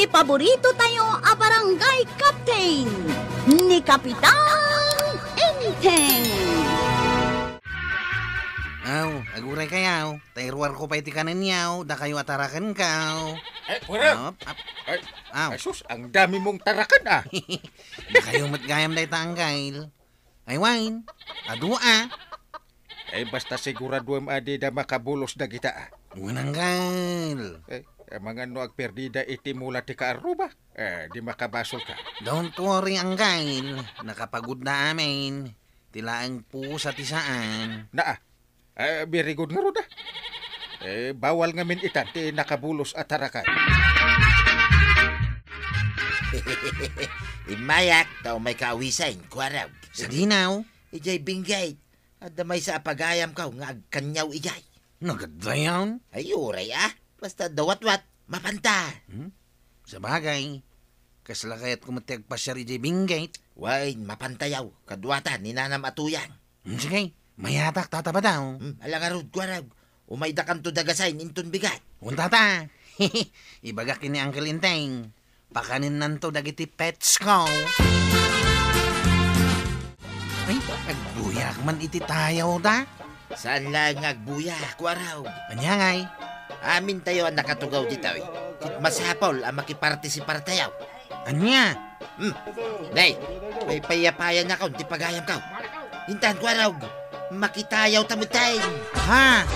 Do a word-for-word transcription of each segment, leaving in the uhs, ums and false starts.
Paborito tayo a barangay captain, ni Kapitan Enteng. Aw, aguray kayaw. Tairuarko pay ti kanenyaw, dakayo a tarakenkaw. Eh, Kuya Rab! Op, ap-, Ay, aw. Ay, sus, ang dami mong taraken, ah. Dakayo met gayam dayta, Anggail. Ay, wen. Adu, ah. Eh, basta siguraduem a dida makabulos dagita, ah. Wen, Anggail. Eh, amangan no agperdida iti mula ti kaarruba. Eh, di makabasolka. Don't worry, Anggail. Nakapagudda amin. Ti laeng pusa ti saan. Naa. Eh, very good ngarud, ah. Eh, bawal ngamin itan ti nakabulos a taraken. Immayak, ta umayka awisen, Kuya Rab. Sadino? Idiay Benguet. Adda maysa a pagayamko nga agkaniaw idiay. Nagadayan? Ay, uray, ah. Basta adda watwat, mapanta. Hmm? Sabagay, kasla kayatko met ti agpasiar idiay Benguet. Wen, mapantayaw, kaduatan ni Nanam a Tuyang. Hmm, sige, mayatak, Tata Badong. Hmm, ala ngarud, Kuya Rab. Umaydakanto dagasain inton bigat. Wen, Tata. Ibagak ken ni Uncle Enteng. Pakanennanto dagiti petsko. Ay, agbuyak man iti tayawda. Saan laeng nga agbuyak, Kuya Rab. Ania ngay? Amintayo a nakatugaw ditoy. Ket masapul a makipartisipartayo. Ania? Hmm. Nay, paypayapayannakon ti pagayamko. Intan, Kuya Rab, makitayawta metten. Ha?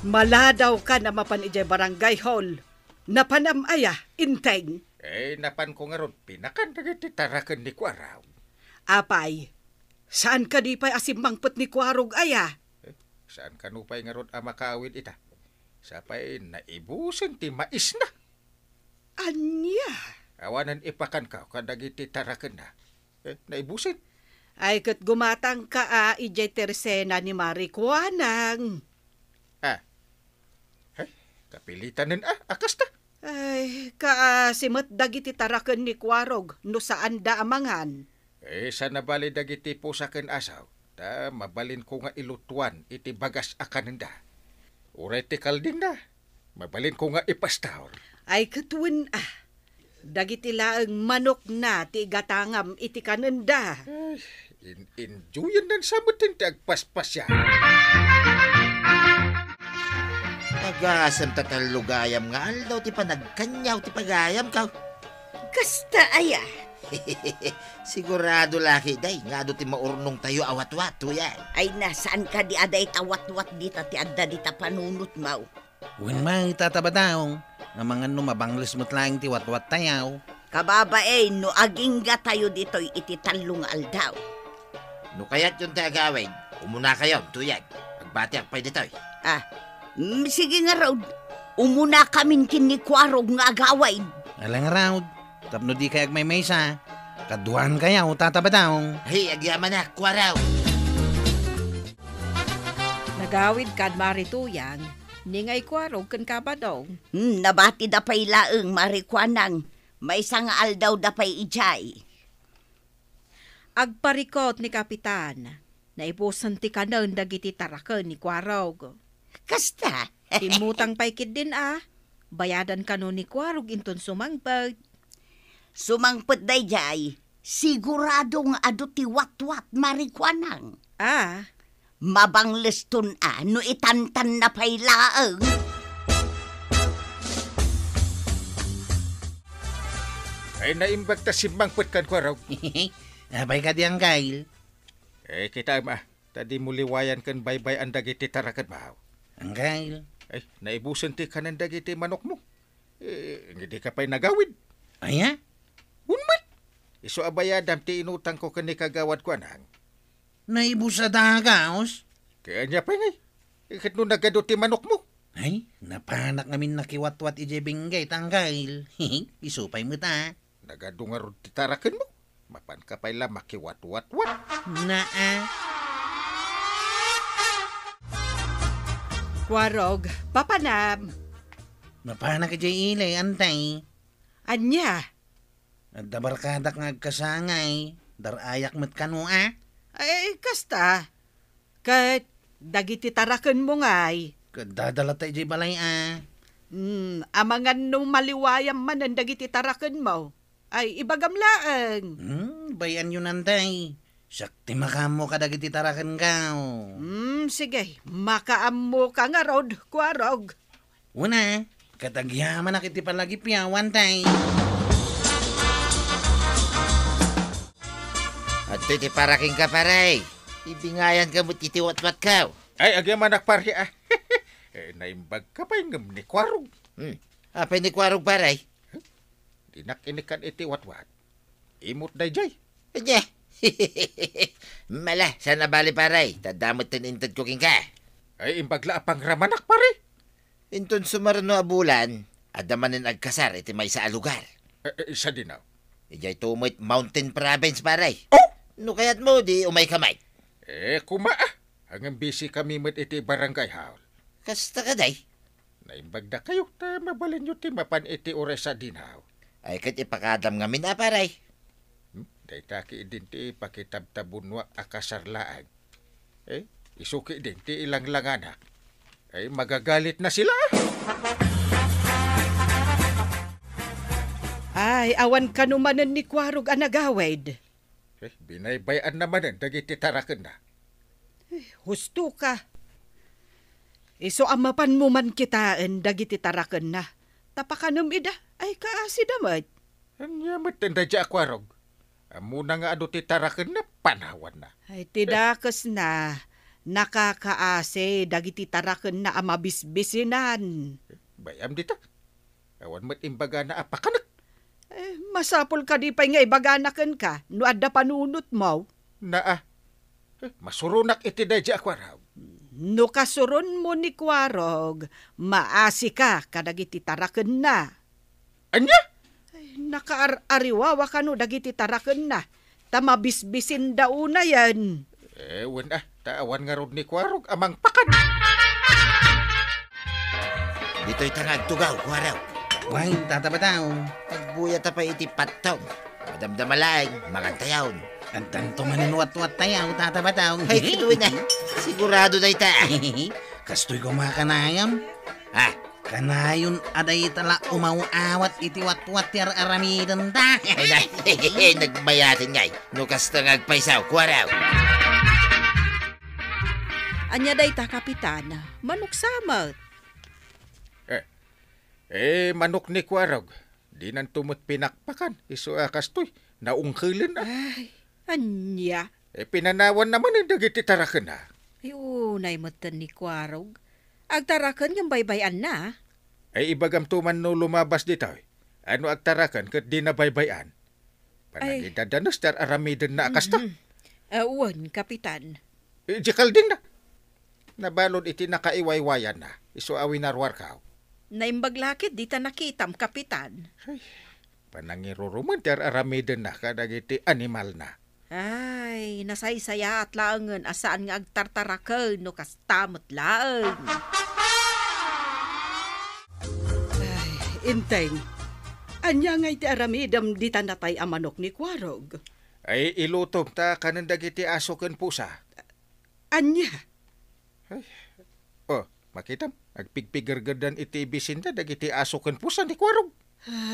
Maladawkan a mapan idiay barangay hall. Napanam aya, Enteng? Eh, napanko ngarud, pinakan dagiti taraken ni Kuarog. Apay, saan kadi pay a simmangpet ni Kuarog aya? Eh, saan kano pay ngarud a makaawid ita? Sapay naibusen ti maisna. Ania? Awanen ipakanko kadagiti tarakenna. Eh, naibusen. Ay, ket gumatangka a idiay tersena ni Mari Kuanang. Ah. Ay, kapilitanen a, a kasta. Ay, kaasi met dagiti taraken ni Kuarog no saanda a mangan. Eh, saan a bali dagiti pusa ken asaw, ta mabalinko nga ilutuan iti bagas a kanenda. Uray ti kaldingna, mabalinko nga ipastor. Ay, ket wen a, dagiti laeng manokna ti igatangam iti kanenda. Ay, in-enjoyandan sa met ti agpaspasya. Agasem ta tallo gayam nga aldaw ti panagkaniaw ti pagayamko. Kasta aya? Sigurado laki, day, nga adu ti maurnongtayo a watwat, Tuyang. Ay, na, saan kadi a dayta watwat dita ti adda dita panunotmo? Wen, may, Tata Badong, amangan no mabangles met laeng ti watwattayo. Kababain, no aginggatayo ditoy iti tallo nga aldaw. No kayatyon ti agawid, umunakayon, Tuyang. Agbatiak pay ditoy. Ah, mm, sige ngarud. Umunakamin ken ni Kuarog nga agawid. Ala ngarud, tapno dikay agmaymaysa, kaduankayo, Tata Badong. Ay, agyamanak, Kuarog. Nagawid kad Mari Tuyang, ningay Kuarog ken Kabadong. Hmm, nabatida pay laeng, Mari Kuanang, maysa nga aldawda pay idiay. Agparikut ni Kapitan, naibusen ti kanen dagiti taraken ni Kuarog. Kasta? Immutang pay ketdin a, bayadan kano ni Kuarog inton sumangpet. Sumangpet daydiay, sigurado nga adu ti watwat, Mari Kuanang. Ah. Mabangleston a no itantanna pay laeng. Ay, naimbag ta simmangpet kan Kuarog. Apay kadi, Anggail? Eh, kitaem a, ta dimo liwayan ken baybay-an dagiti tarakenmo. Anggail? Ay, naibusen ti kanen dagiti manokmo. Eh, nga dika pay nagawid. Aya? Wen met. Isu a bayadam ti inutangko ken ni Kagawad Kuanang. Naibus a daga, os? Kaya ania pay ngay? Ket no nagadu ti manokmo? Ay, napanak ngamin nakiwatwat idiay Benguet, Anggail. Isu pay met a. Nagadu ngarud ti tarakenmo? Mapanka pay la makiwatwatwat. Naa. Kuarog, papanam. Mapanak idiay ili, Antay. Ania? Adda barkadak nga agkasangay, dar-ayak met kano a? Ay, kasta. Ket dagiti tarakenmo ngay? Ket dadalata idiay balay a. Hmm, amangan no maliwayam manen dagiti tarakenmo. Ay, ibagam laeng. Hmm, bay-anyo nantay. Siak ti makaammo kadagiti tarakenko. Hmm, sige. Makaammoka ngarud, Kuarog. Una, ket agyamanak iti palagipiawan, tay. Adtoy ti parakenka, pare. Ibingayanka met iti watwatko. Ay, agyamanak, pare, ah. Eh, naimbagka pay ngem ni Kuarog. Hmm. Apay ni Kuarog, pare? Dinak inikkan iti watwat. Imot dayjay. Anya? Mala, saan a bali, pare. Ta adda met ti intedko kenka. Ay, imbag la a pangramanak, pare. Inton sumaruno a bulan, adda manen agkasar iti maysa a lugar. Eh, eh, sadino? Idiay to met Mountain Province, pare. Oh! No kayatmo, di umayka met. Eh, kuma, ah. Ngem busy kami met iti barangay hall. Kasta kadi? Naimbag dakayo, ta mabalinyo ti mapan iti oras a dinner. Ay, ket ipakadam ngamin a, pare. Hmm? Dayta ketdin ti pakitabtabonwa a kasar laeng. Eh, isu ketdin ti ilanglanganak. Ay, magagalit na sila. Ay, awan kano manen ni Kuarog a nagawid. Eh, binaybay-anna manen dagiti tarakenna. Eh, husto ka. Isu a mapanmo man kitaen dagiti tarakenna. Ta pakanem ida, ay kaasida met. Ania met dayta a Kuarog? Ammona nga adu ti tarakenna, panawanna. Ay, ti dakesna, nakakaasi dagiti tarakenna a mabisbisinan. Bay-am dita. Awan met imbagana a pakanek. Eh, masapul kadi pay nga ibagana kenka no adda panunotmo? Naa. Eh, masuronak iti daydi a Kuarog. No kasuronmo ni Kuarog, maasika kadagiti tarakenna. Ania? Ay, nakaar-ariwawa kano dagiti tarakenna. Ta mabisbisinda unayen. Eh, wen a, ta awan ngarud ni Kuarog a mangpakan. Ditoy ta nga agtugaw, Kuarog. Wen, Tata Bataw. Agbuyat a pay iti pattong. Madamdama laeng, mangantayon. Addanto manen watwat tayo, Tata Bataw. Ay, kitoy na. Sigurado dayta. Kastoy koma kanayam. Ha? Kanayon a dayta la umaw-awat iti watwat ti ar-aramidenta. Ay, na, nagmayaten ngay. No kasta nga agpaysaw, Kuarog. Ania dayta, Kapitan? Manok sa met? Eh, eh, manok ni Kuarog. Dinanto met pinakpakan. Isu a kastoy, naungkelen a. Ay, ania? Eh, pinanawanna manen dagiti tarakenna. Ay, unay metten ni Kuarog. Agtaraken ngem baybay-anna. Ay, ibagamto man no lumabas ditoy. Ano agtaraken ket dina baybay-an? Ay. Panangidadanes ti ar-aramidenna a kasta. Mhm. Ah, wen, Kapitan. Idiay kaldingna. Nabalud iti nakaiwaywayanna, isu a winaruarko. Naimbag la ket dita nakitam, Kapitan. Ay, panangirurumen ti ar-aramidenna kadagiti animalna. Ay, nasaysayaat laengen a saan nga agtartaraken no kasta met laeng. Ay, Enteng, ania ngay ti aramidem dita natay a manok ni Kuarog? Ay, ilutom ta kanen dagiti aso ken pusa. Ania? Ay. Oh, makitam, agpigpigergerdan iti bisinda dagiti aso ken pusa ni Kuarog.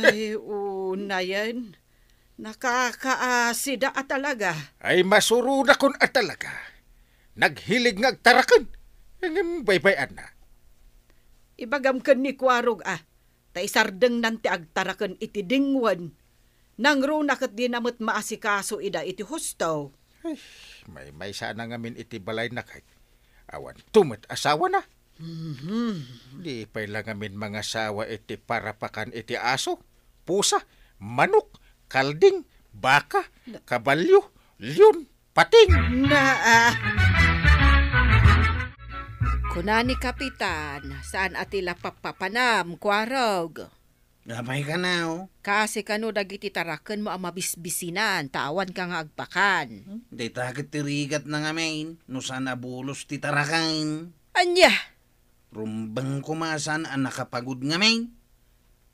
Ay, unayen. Nakakaasida a talaga. Ay, masuronakon a talaga. Naghilig nga agtaraken. Ngem baybay-anna. Ibagam ken ni Kuarog a, ta isardengnan ti agtaraken iti dingwen. Nangruna ket dina met maasikaso ida iti husto. Ay, maymaysana ngamin iti balayna ket awanto met asawana. Mhm. Di pay la ngamin mangasawa iti parapakan iti aso, pusa, manok, kalding, baka, kabalio, leon, pating. Naa. Kuna ni Kapitan, saan a ti la pappapanam, Kuarog. Apay kano? Kasi kano dagiti tarakenmo a mabisbisinan, ta awanka nga agpakan. Hmm, dayta ket ti rigatna ngamin, no saan a bulos ti taraken. Ania? Rumbeng koma saan a nakapagud ngamin.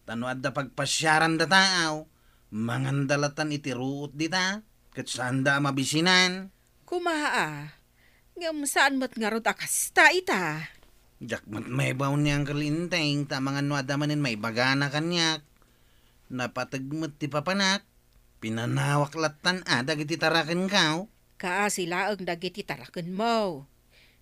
Ta no adda pagpasiaran da tao, manganda latan iti ruot dita, ket saanda a mabisinan. Kuma a, ngem saan met ngarud a kasta ita. Diak met maibaon ni Uncle Enteng, ta amangan no adda manen maibagana kaniak. Napateg met ti papanak. Pinanawak lattan a dagiti tarakenko. Kaasi laeng dagiti tarakenmo.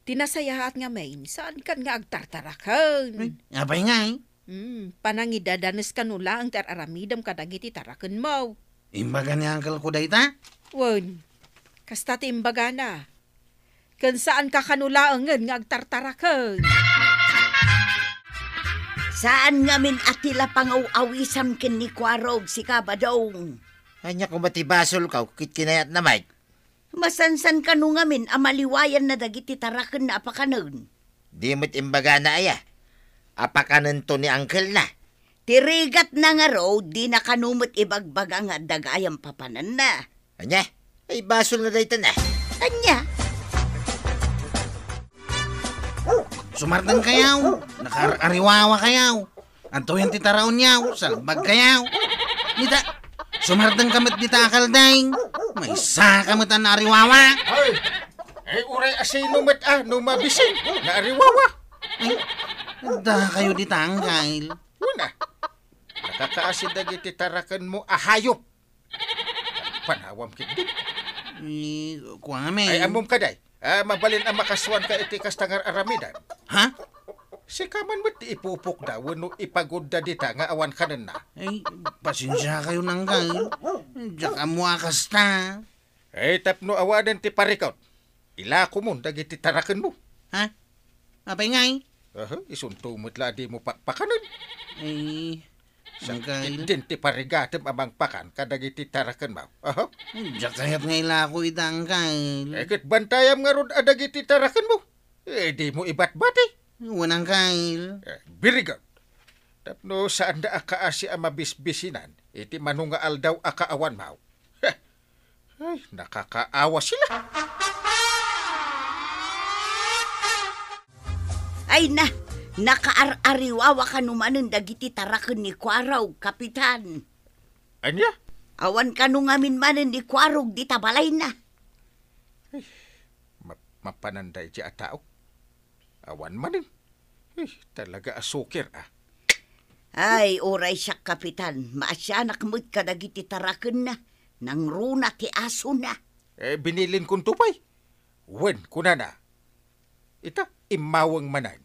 Ti nasayaat ngamin, saankan nga agtartaraken. Ay, apay ngay? Hmm, panangidadanes kano laeng ti ar-aramidem kadagiti tarakenmo. Imbaga ni uncle ko dayta? Wen, kasta ti imbagana. Ken saanka kano laengen nga agtartaraken. Saan ngamin a ti la pangaw-awisam ken ni Kuarog, sika, Badong. Ania koma ti basolko, ket kinayatna met? Masansan kano ngamin a maliwayanna dagiti tarakenna a pakanen. Di met imbagana aya a pakanento ni uncle-na? Ti rigatna ngarud, dina kano met ibagbaga nga adda gayam papananna. Ania? Ay, basolna dayta na. Ania? Sumardengkayaw, nakaar-ariwawakayaw. Adtoyen ti taraonyaw, salbagkayaw. Dita, sumardengka met dita a kaldeng. Maysaka met a naariwawa. Ay, ay, uray asino met a no mabisin, naariwawa. Ay, adda kayo dita, uncle. Una, nakakaasi dagiti tarakenmo a hayop. Panawam ketdi. Ni, kuan ngamin. Ay, ammom kadi. Ah, mabalin a makasuanka iti kasta nga ar-aramidan. Ha? Sika man met ti ipupokda wenno ipagudda dita nga awan kanenna. Ay, pasensiakayo, uncle. Diak ammo a kasta. Ay, tapno awanen ti parikut, ilakomon dagiti tarakenmo. Ha? Apay ngay? Aha, isunto met la a dimo pakpakanen. Ay, uncle. Sakit din ti parigatem a mangpakan kadagiti tarakenmo. Aha. Diak kayat nga ilako ita, uncle. Eh, ket bantayam ngarud a dagiti tarakenmo. Eh, dimo ibatbati. Wen, uncle. Eh, very good. Tapno saanda a kaasi a mabisbisinan iti mano nga aldaw a kaawanmo. Heh. Ay, nakakaawa sila. Ay na, nakaar-ariwawa kano manen dagiti taraken ni Kuarog, Kapitan. Ania? Awan kano ngamin manen ni Kuarog dita balayna. Ay, ma-, mapananda iti a tao. Awan manen. Eh, talaga a sukir, ah. Ay, uray siak, Kapitan, maasianak met kadagiti tarakenna, nangruna ti asona. Eh, binilinkonto pay. Wen, kunana, ita, immaweng manen.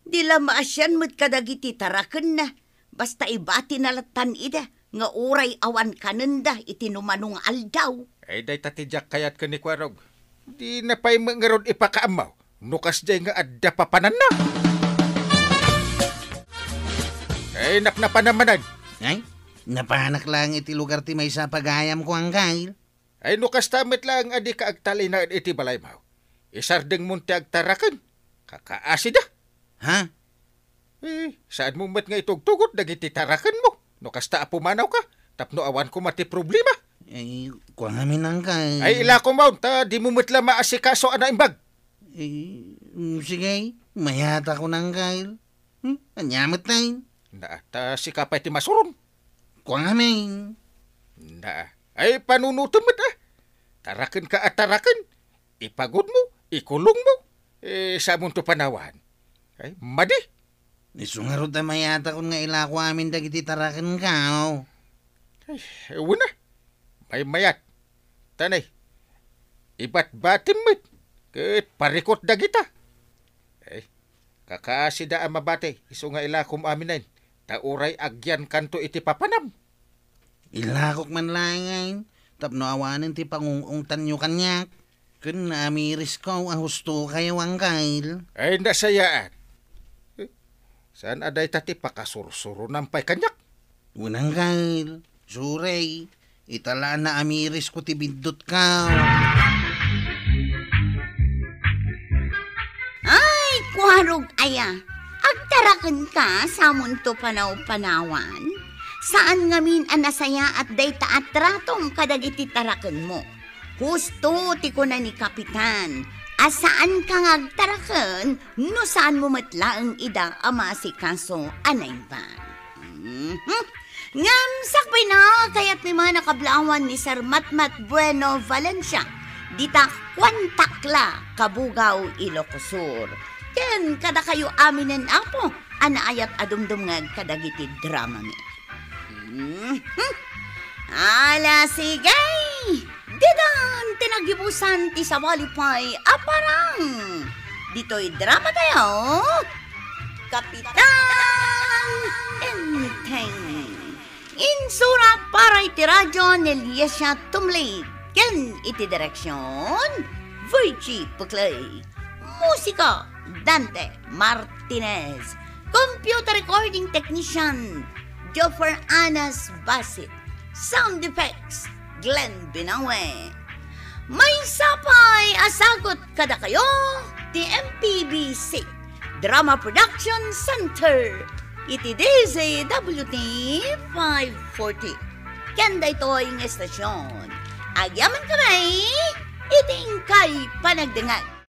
Di la maasian met kadagiti tarakenna, basta ibatina lattan ida nga uray awan kanenda iti numano nga aldaw. Ay, dayta ti diak kayat ken ni Kuarog. Dina pay met ngarud ipakaammo no kasdiay nga adda papananna. Ay, napnapanam manen. Ay, napanak laeng iti lugar ti maysa a pagayamko, uncle. Ay, no kasta met laeng a dika agtalinaed iti balaymo, isardengmon ti agtaraken. Kakaasida. Ha? Eh, saanmo met nga itugtugot dagiti tarakenmo no kasta a pumanawka tapno awan koma ti problema. Eh, kuan ngamin, uncle. Ay, ilakomon ta dimo met la maasikaso a naimbag. Eh, mm, sige, mayatakon, uncle. Hmm? Ania met laeng? Naa, ta sika pay ti masuron. Kuan ngamin. Naa. Ay, panunotem met, ah. Tarakenka a taraken. Ipagudmo, ikulongmo. Eh, saamonto panawan. Ay, madi. Isu ngarud a mayatakon nga ilako amin dagiti tarakenko. Ay, wen a. Maymayat. Tanay. Ibatbatim met. Ket parikut dagita. Ay, kakaasida a mabati, isu nga ilakom aminen, ta uray agyankanto iti papanam. Ilakok man laengen, tapno awanen ti pangungungtanyo kaniak, ken naamirisko a husto kayo, uncle. Ay, nasayaat. Eh, saan a dayta ti pakasursuronam pay kaniak? Wen, uncle. Suray, ita la a naamirisko ti biddutko. Ay, Kuarog aya, agtarakenka, saamonto panaw-panawan? Saan ngamin a nasayaat dayta a tratom kadagiti tarakenmo. Husto ti kuna ni Kapitan a saanka nga agtaraken no saanmo met laeng ida a maasikaso a naimbag. Mhm. Ngem sakbayna, kayatmi man a kablawan ni Sir Matmat Bueno Valencia, dita Kuan Takla, Cabugao, Ilocos Sur. ken kadakayo aminen, Apo, a naayat a dumdumngeg kadagiti dramami. Mhm. Ala, sige! Didan ti naggibusan ti sabali pay a parang. Ditoy dramatayo, Kapitan Enteng. Insurat para iti radio ni Liesia Tumlig, ken iti direksion, Virgie Puclay. Musika, Dante Martinez. Computer recording technician, Joffer Anas Basit. Sound effects, Glenn Binawe. Maysa pay a sagut kadakayo ti M P B C Drama Production Center iti D Z W T five forty. Ken daytoy nga estasion, agyamankami iti inkay panagdengngeg.